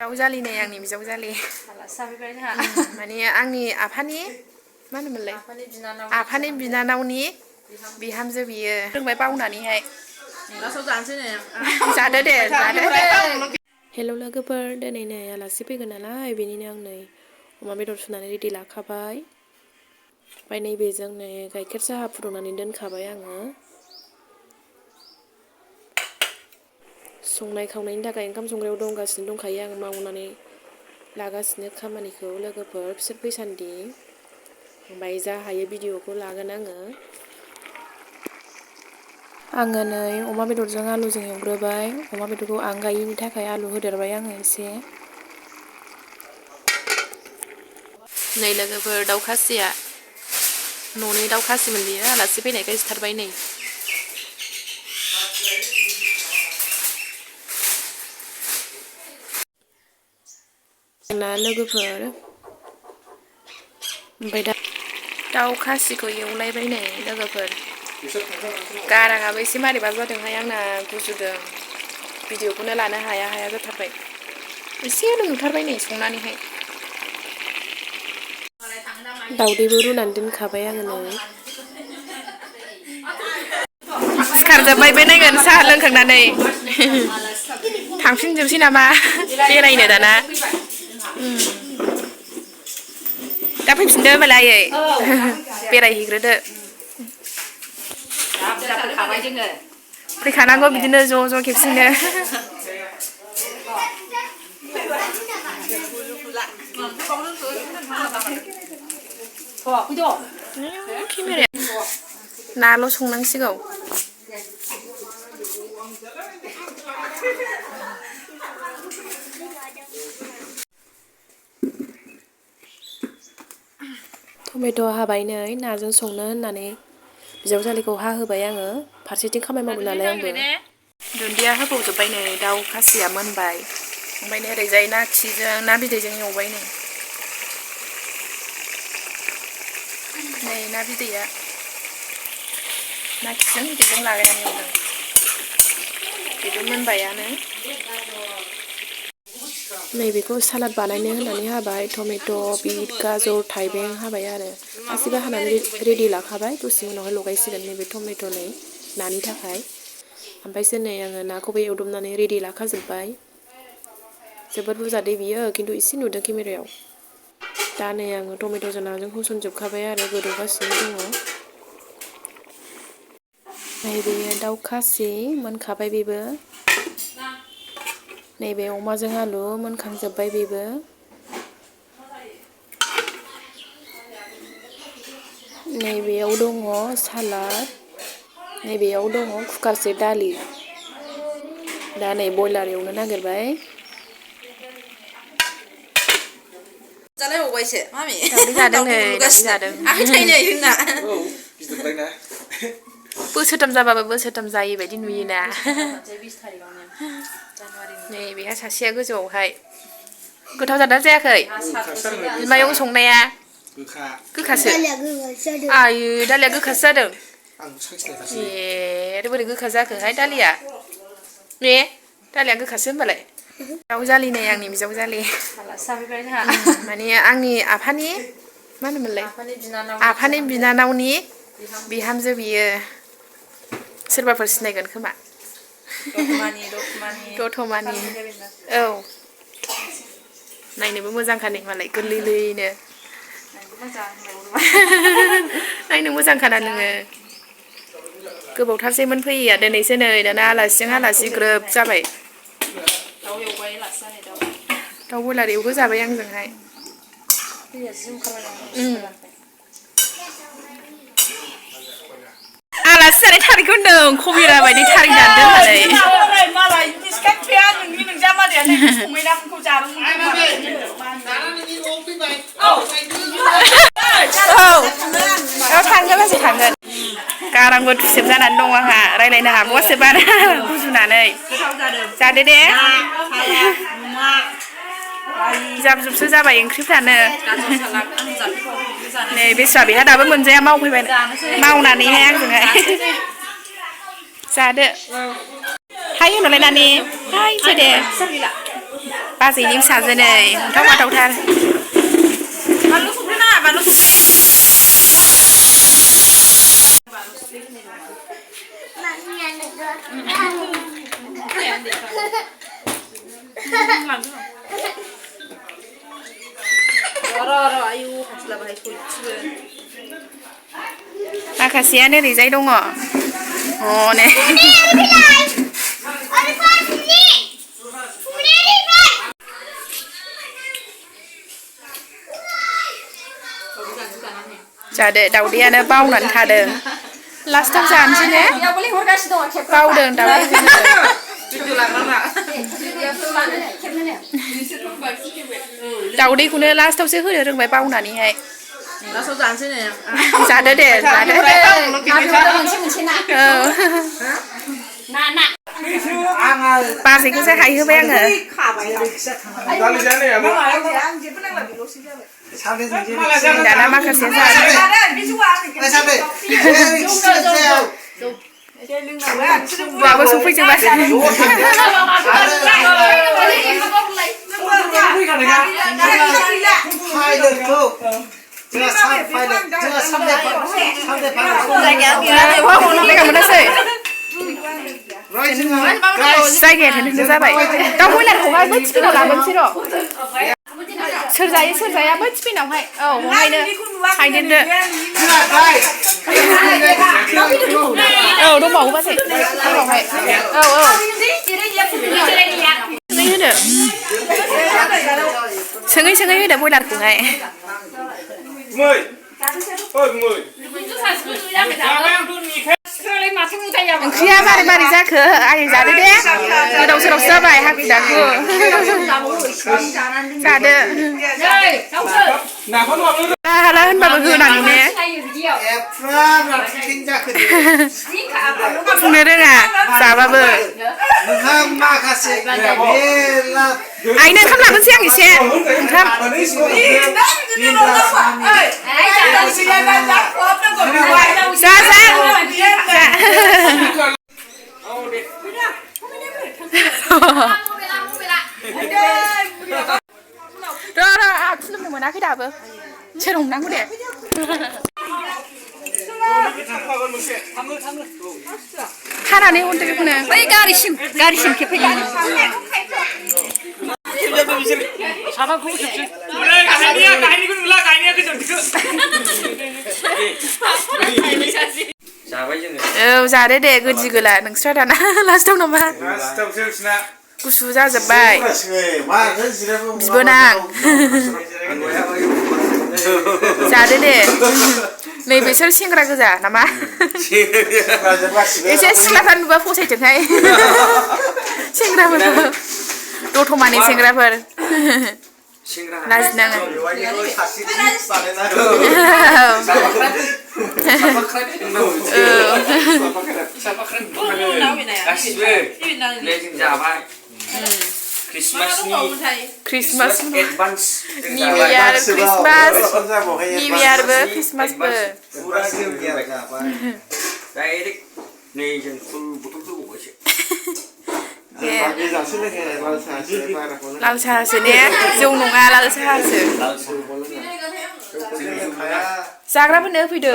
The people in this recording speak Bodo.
बिजावजालिनै आंनि बिजावजालि माने आंनि आफानि मा होनोमोनलाय आफानि बिनानावनि बिहामजो बियो रोंबाय बावनानैहाय जादो दे हेलौ लोगोफोर दिनै नै आलासि फैगोन नालाय बेनिनो आं नै अमा बेदर सुनानै रेडि लाखाबाय ओमफ्राय नैबेजों नै गाइखेर साहा फुदुंनानै दोनखाबाय आङो संनाय खावनायनि थाखाय ओंखाम संग्रायाव दंखायो आं मावनानै लागासिनो खामानिखौ लोगोफोर बिसोर फैसान्दि ओमफ्राय जा हायो भिडिअखौ लागोन आङो नै अमा बेदरजों आलुजों एवग्रोबाय अमा बेदरखौ आंगायिनि थाखाय आलु होदेरबाय आङो एसे नै लोगोफोर दाउ खासिया न'नि दाउ खासिमोन बियो आलासि फैनायखाय सिथारबाय नै ना लोगोफोर ओमफ्राय दा दाउ खासिखौ एवलायबाय नै लोगोफोर गाराङाबो एसे मारैबा जादोंहाय आंना गुजुदों भिडिअखौनो लानो हाया जाथारबाय एसेल' नुथारबाय नै संनानैहाय दाउदैबो रुनानै दोनखाबाय आङो नै सिखारजोब्बाय बे नायगोन साहा लोंखांनानै थांफिनजोबसै नामा बेरायनो दाना दा फैफिनदो होनबालाय आयै बेरायहैग्रोदो फैखानांगौ बिदिनो ज' खेबसेनो नाल' संनांसिगौ टमेट' हाबाय नै नाजों संनो होननानै बिजावजालिखौ हाहोबाय आङो फारसेथिं खामानि मावो नालाय आंबो दुन्दिया होबावजोब्बाय नै दाउ खासिया मोनबाय ओमफ्राय नै ओरैजाय ना खिजों ना बिदैजों एवबाय नै ना बिदैया ना खिजों बिदैजों लागायनानै एवदों बेबो मोनबायानो नैबेखौ सालाद बानायनो होननानै हाबाय टमेट' बिट गाजर थाइबें हाबाय आरो गासिबो हानानै रेडि लाखाबाय दसे उनावहाय लगायसिगोन नैबे टमेट' नै नानि थाखाय ओमफ्रायसो नै आङो नाखौबो एवदबनानै रेडि लाखाजोब्बाय जोबोद बुरजा दै बियो खिन्थु एसे नुदों केमेरायाव दा नै आङो टमेट'जों नाजों होसनजोबखाबाय आरो गोदौगासिनो दङ नैबे दाउ खासि मोनखाबाय बेबो नैबे अमाजों आलु मोनखांजोब्बाय बेबो नैबेयाव दङ सालाद नैबेयाव दङ कुकारसे दालि दा नै बयलार एवनो नागिरबाय जालायबावबायसो मामि दावदै जादों बोसोरथाम जाबाबो बोसोरथाम जायै बायदि नुयोना नै बेहा सासेया गोजौआवहाय गोथाव जादोंना जायाखै बिमायं संनाया गोखासो आयै दालिया गोखासो जादों ए बोरै गोखा जाखोहाय दालिया ने दालिया गोखासो होनबालाय बिजावजालिनै आंनि बिजावजालि माने आंनि आफानि मा होनोमोनलाय आफानि बिनानावनि बिहामजो बियो सोरबाफोर सिनायगोन खोमा दथमानि औ नायनोबो मोजांखा नै मालाय गोरलैनो नायनो मोजांखाना नोङो गोबावथारसैमोन फैयैया दिनैसो नै दाना आलासिजों आलासि ग्रोब जाबाय दाउ बयलार एवहोजाबाय आंजोंहाय आलासि जानाय थारिखखौ होनदों कबिरा बायदि थारिख दानदो होननानै थांगोन लासै थांगोन गारांबो थुसेब जानानै दं आंहा रायज्लायनो हाबावासो बारा गुजुनानै जादो दे जाब जुबसो जाबाय ओंख्रिफ्रानो नै बेस्रा बेहा दाबो मोनजाया मावफैबाय मावनानैहाय आंजोंहाय जादो हाय होनहरलाय नानि हाय दे बाजैनि फिसाजो नै अन्थाव बाथावथार बानलु संख्रि नाङा बानलु संख्रि आयु हास्ला बाहाय सयथिबो माखासेया ओरैजाय दङ हनै जादो दाउदैयानो बावनानै थादों लास्टाव जानोसै ने बावदों दाउदैखौनो दाउदैखौनो लास्टावसो होनो रोंबाय बावनानैहाय लास्टाव जानोसै ने जादो दे जादो बाजैखौसो हायहोबाय आङो दाना माखासे बुआबो सफैजोबा जायगाया थोनो जाबाय दाउ बयलारखौहाय बै टिफिनाव लाबोनोसै र' सोर जाया बै टिफिनावहाय औ बहायनो हायदेरदो औ दंबावो बाजै उनावहाय औ सोङै होदो बयलारखौहाय ओंख्रिया मारै जाखो आयै जादो दे गोदाव सोरावसो जाबाय हाखु दाखु जादो हाला होनबाबो होनांगौ ने बुंनो रोङा जाबाबो आइनो ओंखाम लाबोनोसै आं एसे ओंखाम जा र' आं खुलुमनो मोनाखै दाबो सोर हमनांगौ दे खानानै हरदो बेखौनो बै गारिसिम खेबफैदो औ जादो दे गोदि गोला नोंस्रा दाना लास्टाव नामा गुसु जाजोब्बाय बिबोनां जादो दे नै बिसोर सेंग्रा गोजा नामा एसे सिख्लाफ्रा नुबा फसायथोंहाय सेंग्राफोरखौ दतमानि सेंग्राफोर लाजिनाङो Christmas advance New Year Christmas New Year बो Christmas बो डाइरेक्ट नै जों फुल बथलफोर गबायसो लाल साहासो ने जौ नङा लाल साहासो जाग्राफोरनो होफैदो